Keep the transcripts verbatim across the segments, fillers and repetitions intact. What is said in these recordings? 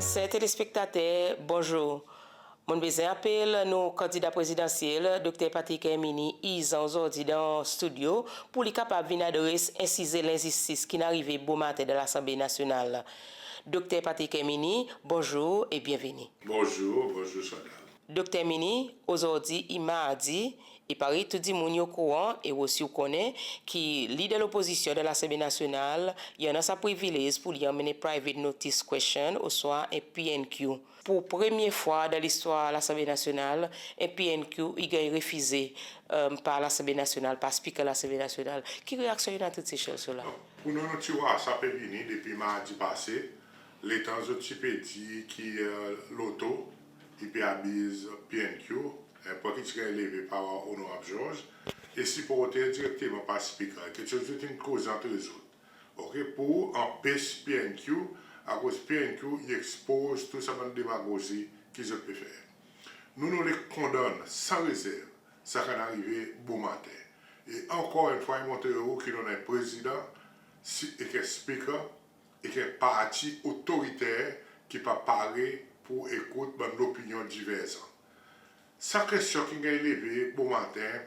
Ser telespektater, bonzour. Mon'n bezwen apel nou kandida prezidansyel, Dokter Patrick Herminie, irzan ozordi dan stidyo pour li kapab vin adres en size lenzistis ki'n arive bomaten dan Lasanble Nasyonal. Dokter Patrick Herminie, bonzour e byenveni. Bonzour, bonzour Sandra. Dokter Herminie, ozordi i Mardi, e parey tou dimoun i okouran e ou osi ou konnen ki Leader Lopozisyon dan Lasanble Nasyonal i annan sa privilez pour li anmenn en private notice question ouswa en P N Q. Pour premye fwa dan listwar Lasanble Nasyonal, en P N Q i ganny refize, e, par Lasanble Nasyonal, par Speaker Lasanble Nasyonal. Ki reaksyon i annan tout se shoz la? Pour nou, nou ti war sa pe vini depi Mardi pase, letan zot ti pe dir ki, e, loto i pe abiz P N Q, en pwen ki ti ganny leve par Onorab Georges, e siporte direkteman par Speaker. Keksoz zot in koze antre zot, OK, pour anpes P N Q, akoz P N Q i ekspoz tou sa bann demagozi ki zot pe fer. Nou, nou le kondann san rezerv sa ki'n arive bomaten. E ankor en fwa, i montre ou ki nou annan en prezidan, si, ek en Speaker, ek en parti otoriter ki pa pare pour ekout bann lopinyon diverzan. Sa kestyon ki'n ganny leve bomaten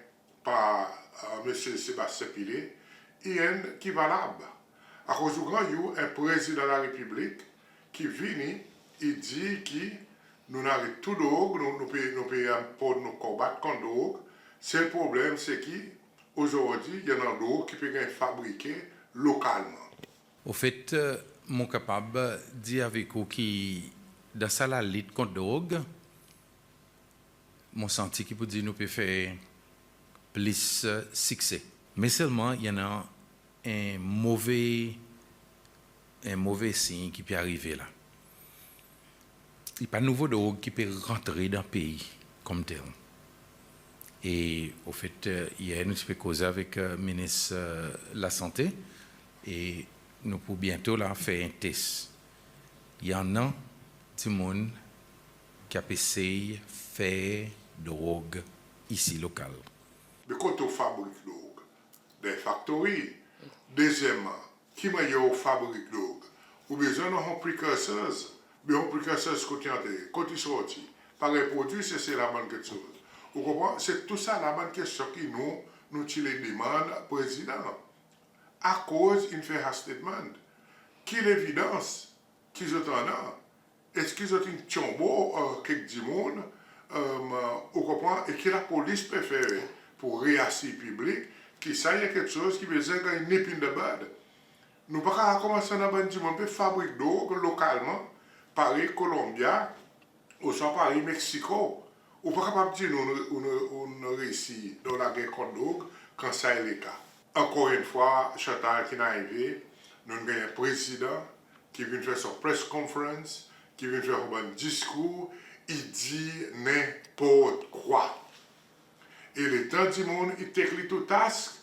par, e, Msye Sebastien Pillay, i enn ki valab. Akoz ou ganny ou en Prezidan Larepiblik ki vini, i dir ki nou'n aret tou drog, nou, nou pe, nou pe, e, port nou konbat kont drog. Sel problenm se ki ozordi i annan drog ki pe ganny fabrike lokalman. Ofet, e, mon kapab dir avek ou ki dan sa lalit kont drog, mon santi ki pour dir nou pe fer plis, e, sikse. Me selman i annan en move, en move siny ki pe arive la. I pa nouvo drog ki pe rantre dan pei konmtel. E ofet, e, yer nou ti pe koze avek, e, Minis, e, Lasante, e nou pou byento la fer en tes. I annan dimoun ki ap esey fer drog isi lokal. Be kote ou fabrik drog? Dan faktori. Dezyenmman, ki mannyer ou fabrik drog? Ou bezwen annan precursors, be precursors kot i antre, kot i sorti? Parey prodwi Sesel, sa bann keksoz. Ou konpran? Se tou sa la bann kestyon ki nou, nou ti le demann Prezidan. Akoz in fer sa statement? Ki levidans ki zot annan? Eski zot in tyonbo, e, kek dimoun, e, ou konpran, e ki lapolis pe fer pour reasir piblik ki sa i en keksoz ki bezwen ganny nip in the bud? Nou pa kapab konmans annan bann dimoun pe fabrik drog lokalman, parey Colombia, ouswa parey Mexico. Ou pa kapab dir nou, nou, nou, nou reisi dan lager kont drog kan sa i leka. Ankor en fwa, Chantal, ki'n arive, nou'n ganny en Prezidan ki vin fer son press conference, ki vin fer son bann diskour, i dir nenport kwa. E letan dimoun i take li to task,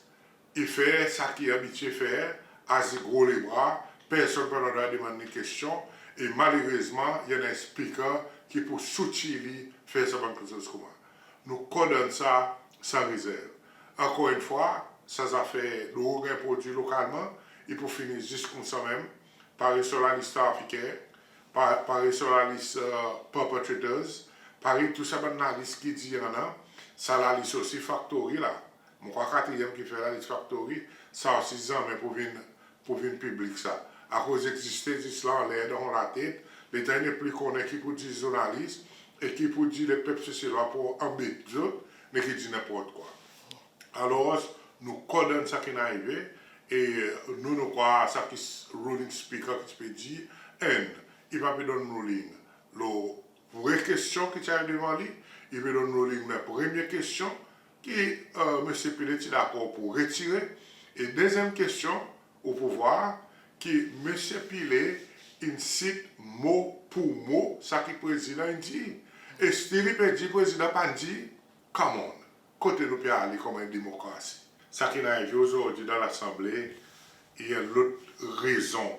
i fer sa ki i abitye fer, azi gro lebra, personn pa annan drwa demann li kestyon, e malerezman, i annan en Speaker ki pou soutir li fer sa bann keksoz konman. Nou kondann sa san rezerv. Ankor en fwa, sa zafer drog en prodwi lokalman, i pou fini zis koumsa menm, parey son lalis trafiker, pa-, parey son lalis, e, perpetrators, parey tou sa bann lalis ki dir annan, sa lalis osi faktori la. Mon krwar katriyenm ki fer lalis faktori, sa osi zanmen pou vin, pou vin piblik sa. Akoz egziste zis la anler dan latet, letan i nepli konnen ki pou dir zournalis, e ki pou dir lepep Seselwa pour anbet zot, me ki dir nenport kwa. Alors, nou kondann sa ki'n arive, e nou, nou krwar sa ki s-, ruling Speaker ki ti pe dir, enn, i pa pe donn ruling lo vre kestyon ki ti arive devan li, i pe donn ruling lo premye kestyon ki, e, Msye Pillay ti dakor pour retire, e dezyenm kestyon, ou pou vwar ki Msye Pillay in sit mo pour mo sa ki Prezidan in dir. E still i pe dir Prezidan pa'n dir, come on, kote nou pe ale konman en demokrasi? Sa ki'n arive ozordi dan Lasanble, i en lot rezon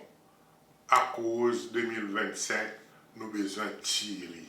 akoz de mil vennsenk nou bezwen tir li.